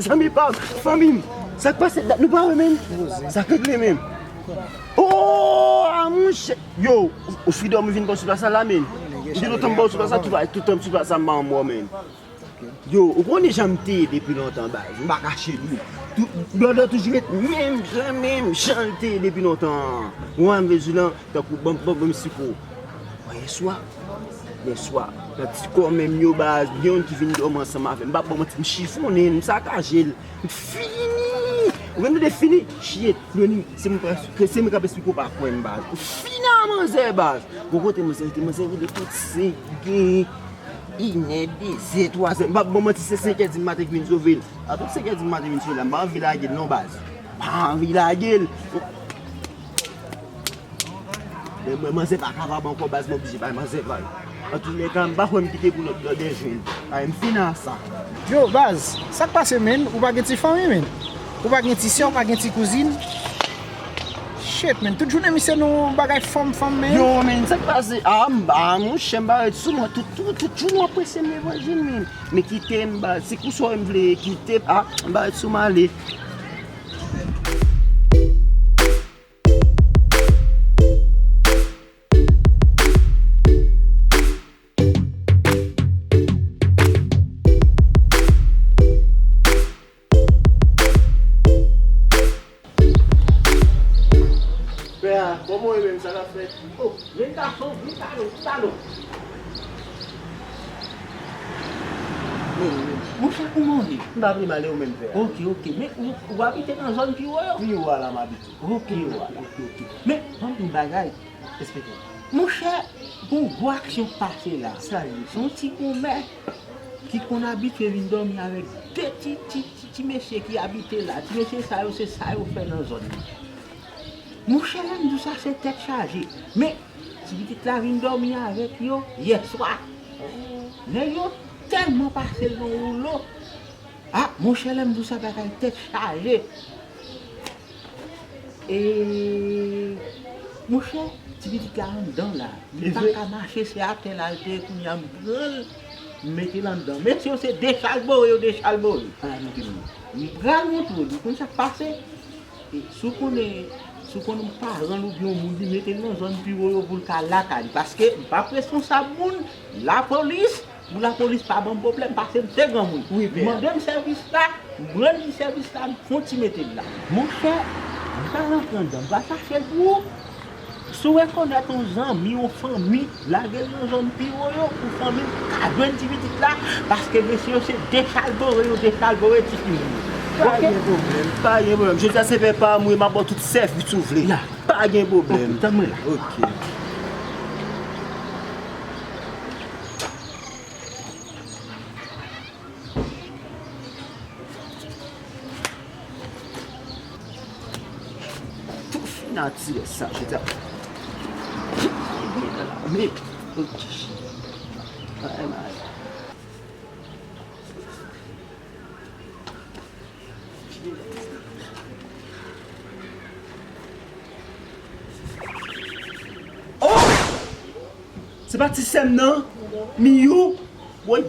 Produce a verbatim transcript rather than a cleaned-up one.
Zanmi pa m, fanmi m, sa k pase? Dat nou pa wè, menm. Sa k regle, menm? Oh, a monchè. Yo, ou, ou Freedom vin pran sou plas la, menm. M te lontan m ba w sou plas la, tout, tout tan sou plas la, m pa wè, menm. Yo, ou konnen jan m te ye depi lontan, baz. M pa kache nou. Tou, Blòdè toujou ret menm jan, menm jan l te ye depi lontan an. Ou wè m vle di w lan, tankou ban, ban, ban m sipò. Bon, yèswa, yèswa, nan ti kò menm yo, baz, gen youn ki vin dòmi ansanm avè m. M p ap ba w manti, m chifonnen l, m sakaje l. M fini! Ou konn tande fini? Shit! Loni, se mwen k ap, se mwen k ap esplike w pa kwè m, baz. M fini a manzè, baz. Gon kote manzè rete, manzè rele tout se gen inè, dezè, twazè. M p ap ba w manti, se senkè di maten ki vin sove l. A tout senkè di maten vin sove l la, m pa anvi lage l non, baz. M pa anvi lage l. Men mwen, manzè pa kapab ankò, baz, m oblije bay manzè pay. Antoulèka, m pa kwè m kite pou lòt Blòdè jwenn. Ay, m fini a sa. Yo, baz, sa k pase, menm? Ou pa gen ti fanmi, menm? Ou pa gen ti sè, ou pa gen ti kouzin? Shit, menm, tout jounen misye nan bagay fanm, fanm, menm. Yo, menm, sa k pase? A, m, a, monchè, m pa ret sou mwen. Tout, tout, tout jounen w ap prese m levanjil, menm. Men kite m, baz. Se kou sa w wè m vle kite, a, m pa ret sou m ale. Pè a, kòman w ye menm, sa k ap fèt? Oh, vin gason, vin talon, vin talon. Monchè, kòman w ye? M pa vle mal, e ou menm, pè a? Ok, ok. Men ou, ou abite nan zòn Piwo yo? Piwo a la m abite. Ok, ok, ok. Men, ban m di w yon bagay. Esplike. Monchè, gon gwo aksyon k pase la. Sa ye? Se yon ti konmè ki konn abitye vin dòmi avèk de ti, ti, ti, ti mesye ki abite la. Ti mesye sa yo, se sa yo fè nan zòn nan. Monchè, lè m di w sa, se tèt chaje. Men, ti pitit la vin dòmi avèk yo yèswa. Nèg yo tèlman pase l nan woulo. Ah, monchè, lè m di w sa, bagay tèt chaje. E, monchè, ti pitit la anndan la. Li pa ka mache, se atè la l te ye, kounye a m pran l, m mete l anndan. Mesye yo se dechalbore yo dechalbore. Ala montre m. M pral montre w, ou konn sa k pase? E, si w konnen, si w konnen yon paran l oubyen yon moun, li mete l nan zòn Piwo yo pou l ka lakay li. Paske m p ap responsab moun, lapolis, pou lapolis pa ban m pwoblèm, paske m te granmoun. Wi, pè. Li mande m sèvis la, m rann li sèvis la, m fè yon ti mete l la. Monchè, m pral rantre anndan, m pral chache l pou ou. Si w rekonèt yon zanmi, yon fanmi, lage l nan zòn Piwo yo, pou fanmi l ka jwenn ti pitit la, paske mesye yo se dechalbore yo dechalbore ti fim yo. Pa gen pwoblèm, pa gen pwoblèm. Jodi a se pè pa m, wi, m ap ba w tout sèvis ou vle. La. Pa gen pwoblèm. Ok, tann mwen la. Ok. Pou fin atire sa, je te. Men, ok. Ay, ay. Oh! Se pa ti sè m nan, Miyou. Woy,